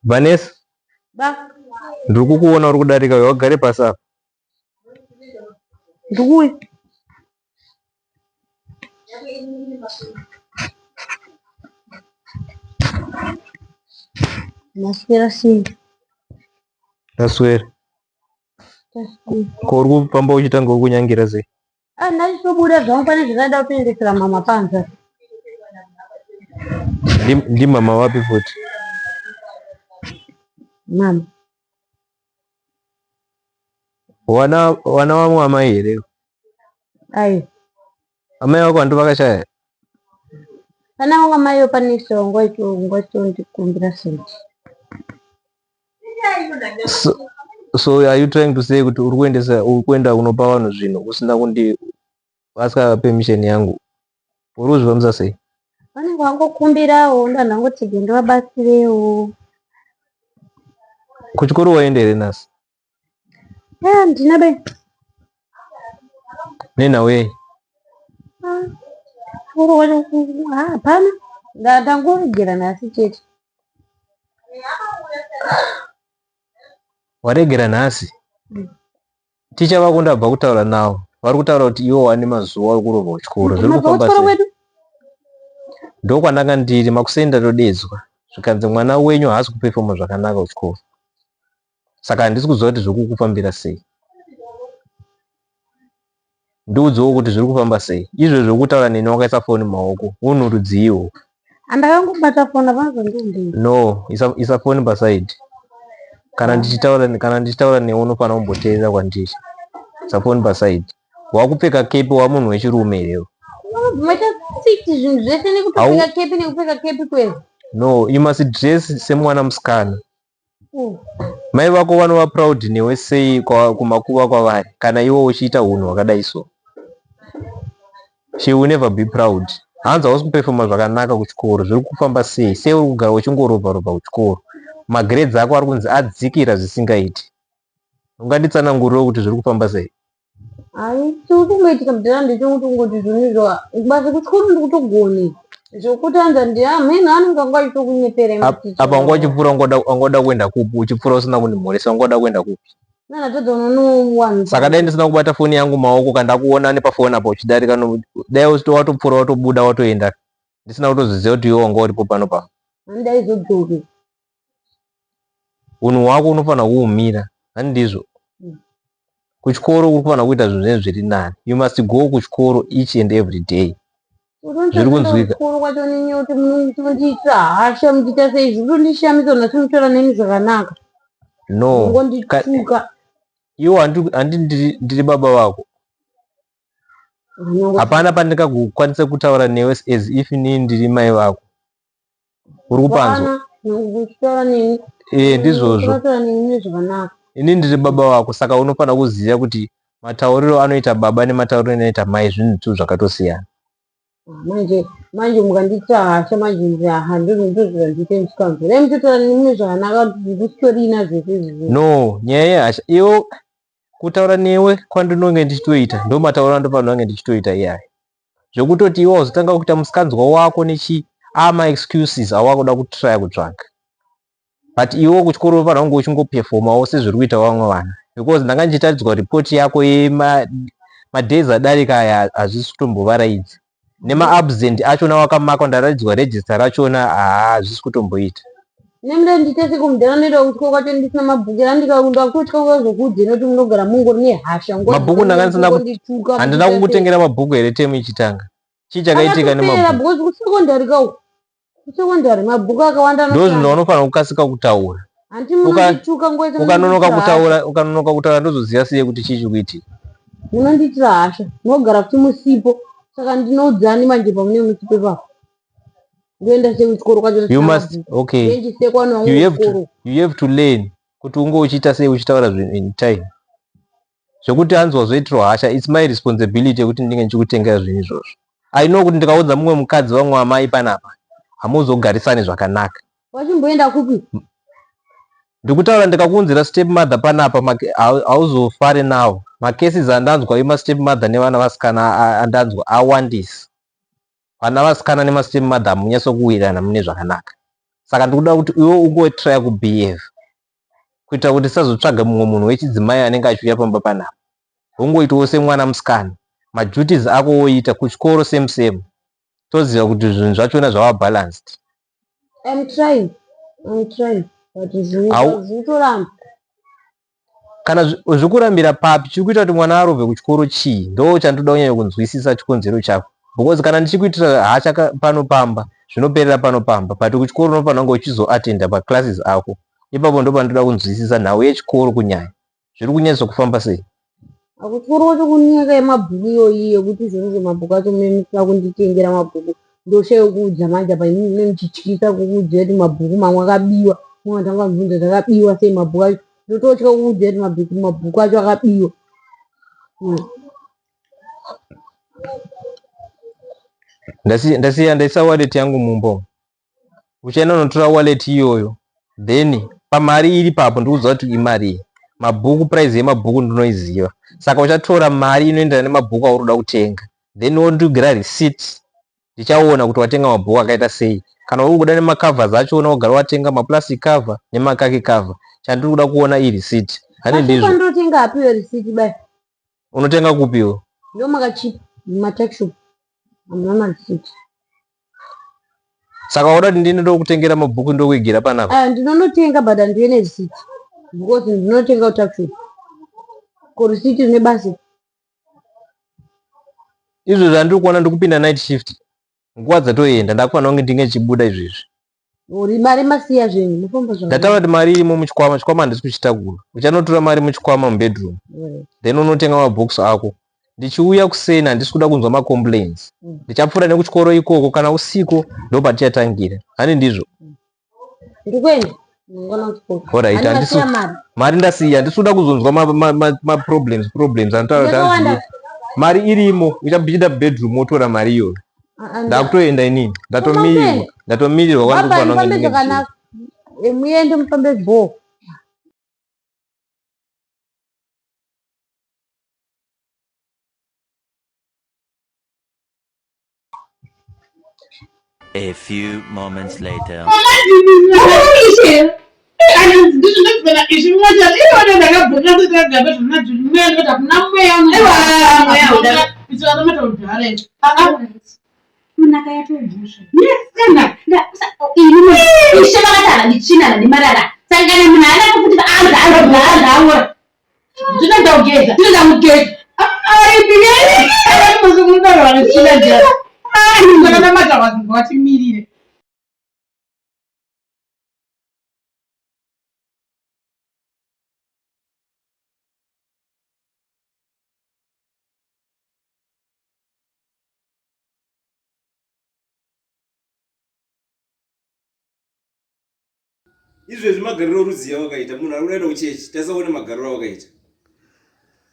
Vanessa, Ba, ndiri kukuona uri kudarika uyo wagare pasi apa. Ndikuuya. Maswera sei? Ndaswera. Ko uri kufamba uchitanga kunyangira sei? Ah, ndachitobuda zvangu pane zvandada kutoendesera mama panze. Ndimama vapi futi? Mama. Wana wana vamwe amai here? Ayo. Amai vako hanti vakashaya? Pana vamwe amai pane songo icho ngondikumbira senti. So are you trying to say kuti uri kuendesa uri kuenda kunopa vanhu zvinhu usina kundi aska permission yangu? Uri kuzvifambisa sei? Vanenge vangokumbirawo ndangoti ndivabatsirewo. Kuchikoro waenda here nhasi? Ah, ndina be. Nenhau yei? Ah, chikoro kwacho ah, hapana. Ndangoregera nhasi chete. Waregera nhasi? Mm. Ticha vako ndabva kutaura navo. Vari kutaura kuti iwo wane mazuva ekurovha kuchikoro. Zviri Mabva kufamba kuchikoro sei? kwedu? Ndokwandanga ndiri makuseni ndatodedzwa. Zvikanzi mwana wenyu haasi kupefoma zvakanaka kuchikoro. Saka handisi kuziva kuti zviri kukufambira sei. Ndiudzewo kuti zviri kufamba sei. Izvezvi wekutaura neni wakaisa foni mumaoko. Unhu rudziiwo? Andakangobata foni hapana zvandinombei. No, isa foni paside. Kana ndichitaura newe unofanira kumboteerera kwandiri. Isa foni paside. Wakupfeka kepi wamunhu wechirume here? Maita fiti zvinhu zvese nekutopfeka kepi nekupfeka kepi kwezi. No, you must dress semwana musikana. Mai vako vanova proud newe sei kumakuva kwavari kana iwe uchiita hunhu hwakadai so? She will never be proud. Hanzi hausi kupefoma zvakanaka kuchikoro. Zviri kufamba sei? Sei uri kugara uchingorovha rovha kuchikoro? Magrades ako ari kunzi adzikira zvisingaiti. Unganditsanangurirewo kuti zviri kufamba sei? Hayi, chiri kungoitika mudhara ndechekuti kungoti zvonizvo basi kuchikoro ndikutogone. Zvokuti anza ndi amene anenge anga achitokunyepera Apa wanga uchipfuura wangoda kuenda kupi? Uchipfuura usina kundimhoresa wangoda kuenda kupi? Nanatadza unonowanza. Saka dai ndisina kubata foni yangu maoko kandakuona nepafoni apa uchidarika dai watopfuura watobuda watoenda. Ndisina kutozoziva kuti iwe wanga uripo pano pa. Handaizodzoke. Unhu hwako unofanira kuhumira. Handizvo? Mm. Kuchikoro uri kufanira kuita zvinhu zvinenge zviri nani. You must go kuchikoro each and every day. Zviri kunzwika. Kuchikoro kwacho nenyaya yekuti munondiitira hasha muchiita sei zviri kutondishamisa nhasi muchitaura neni zvakanaka. No. Mungondituka. Iwo handi ndiri baba vako. Hapana pandingakukwanisa kutaura newe as if inini ndiri mai vako. Uri kupanzwa? Uchitaura neni. Eh, ndizvozvo. Unotaura neni zvakanaka. Inini ndiri baba vako saka unofanira kuziva kuti matauriro anoita baba nematauriro anoita mai zvinhu tu zvakatosiyana. Manje mukandiitira hasha manje aha ndizvo ndozvandiite musikanzwa. Dai muchitaura neni zvakanaka ndisitorina zvese izvi. No, nyaya yehasha iwo kutaura newe kwandinonge ndichitoita ndo matauriro andofanira kunge ndichitoita iyayo. Zvekutoti iwe wazotanga kuita musikanzwa wako nechi ama excuses awakuda kutraya kutsvaga. But iwe kuchikoro unofanira kunge uchingoperformawo sezviri kuita vamwe vana. Because ndanga ndichitaridzwa ripoti yako yema madays adarika aya hazvisi kutombovaraidza. Nemaabsent achona wakamakwa ndaratidzwa register rachona hazvisi kutomboita. Nemuda ndiite sekumudhara ndoenda kuchikoro kwacho ndisina mabhuku andikakutya kuzokuudzeni kuti munogara mungori nehasha. Mabhuku ndanga ndisina kundituka. Handina kukutengera mabhuku here temu ichitanga? Chii chakaitika nemabhuku? Because kusekondari kauku. Kusekondari mabhuku akawanda Ndo zvinhu vanofanira kukasika kutaura. Hanti munondituka nguva yese Ukanonoka munondiitira hasha. kutaura, ukanonoka kutaura ndozoziva sei kuti chii chiri kuitika. Munondiitira hasha. Munogara futi musipo. Saka ndinoudzani manje pamunenge musipo ipapo. Ndoenda sei kuchikoro kwacho You ndisina must mabhuku. okay. Ndendisekwa nevamwe You have to kuchikoro. you have to learn kuti unge uchiita sei uchitaura zvinhu in time. Zvekuti hanzi wazoitirwa hasha it's my responsibility yekuti ndinge ndichikutengera zvinhu izvozvo. I know kuti ndikaudza mumwe mukadzi vamwe amai panapa hamuzogarisani zvakanaka. Wachimboenda kupi? Ndikutaura ndikakuunzira step mother panapa hauzofari nawo. Macases andanzwa ema step mother nevana vasikana andanzwa awandisa. Vana vasikana nema step mother hamunyatsokuwirirana mune zvakanaka. Saka ndikuda kuti iwe ungotrya kubehave kuitira kuti tisazotsvaga mumwe munhu wechidzimai anenge achiuya pamba panapa. Wongoitawo semwana musikana, maduties ako woita kuchikoro same same. Toziva kuti zvinhu zvachona zvava balanced. I'm trying. I'm trying. But zvinotoramba. Kana zvikurambira papi chiri kuita kuti mwana arovhe kuchikoro chii? Ndo chandoda kunyanya kunzwisisa chikonzero chako. Because kana ndichikuitira hasha pano pamba zvinoperera pano pamba but kuchikoro unofanira kunge uchizoatenda paclasses ako. Ipapo ndo pandoda kunzwisisa nhau yechikoro kunyanya. Zviri kunyanyisa kufamba sei? Kuchikoro kwacho kunyika yemabhuku iyoyi yekuti izvozvo mabhuku acho mune musina kunditengera mabhuku ndoshaya kuudza manje apa inini mune muchityisa kukuudza kuti mabhuku mamwe akabiwa mumwe atanga kubvunza kuti akabiwa sei mabhuku acho ndototya kukuudza kuti mabhuku mabhuku acho akabiwa. Ndasiya ndasiya ndaisa wallet yangu mumba umu. Uchaenda unotora wallet iyoyo then pamari iri papo ndikuziva kuti imari iyi. Mabhuku price yemabhuku ndinoiziva. Saka uchatora mari inoenderana nemabhuku auri kuda kutenga. Then wondigira receipt. Ndichaona kuti watenga mabhuku akaita sei. Kana uri kuda nemacovers achona wogara watenga maplastic cover nemakaki cover. Chandiri kuda kuona ireceipt. Hani Asi ndizvo. kwandotenga apiwe receipt bai. Unotenga kupi iwe? Ndo makachipa mumatuckshop. Hamuna mareceipt. Saka wauda kuti ndini ndokutengera mabhuku ndokuigira panapa? Ah, ndinonotenga but handive nereceipt. Because ndinotenga kutuckshop. Ko receipt rine basa? Izvo zvandiri kuona ndikupinda night shift. Nguva dzatoenda ndakufanira kunge ndinge ndichibuda izvezvi. Uri mari masiya zvenyu mufamba zvakanaka. Ndataura kuti mari irimo muchikwama, chikwama handisi kuchitakura. Uchanotora mari muchikwama mubedroom. Then unotenga mabooks ako. Ndichiuya kuseni handisi kuda kunzwa macomplaints. Ndichapfuura nekuchikoro ikoko kana usiko ndopatichatangira. Hani ndizvo? Ndikuenda. Mangwana kuchikoro. Alright, Hani handisi masiya mari. mari ndasiya handisi kuda kuzonzwa maproblems problems anotaura kuti Yakawanda. hanzi mari irimo uchapinda bedroom wotora mari iyoyo. Ndakutoenda inini. Ndatomirirwa. Unoenda? Ndatomirirwa Baba kwandiri kufanira kunge mufambe ndinge ndichienda. zvakanaka. Muende mufambe bho. A few moments later. Ishe vakatara nditsvina ndimarara saka kana munhu haana kuti anza ndinoda kugeza ndinoda kugeza Watimirire. Izvezvi magariro oruziya wakaita munhu ari kudaenda kuchechi tasaone magariro awakaita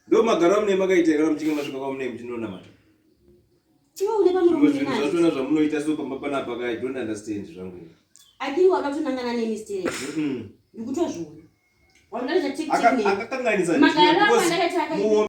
ndo magariro amunei makaita kana muchinge masvika kwamunei muchinonamata Iwe une pamuromo zvimwe zvinhu nenani. zvachona zvamunoita so pamba panapa ka i don't understand zvangu ini. I think wakatonangana neni stereki. Mm-mm. Ndikutozviona. Wanoita tik tik Aka- neni. Akakanganisa Magariro because ako andakaita akaita. muombe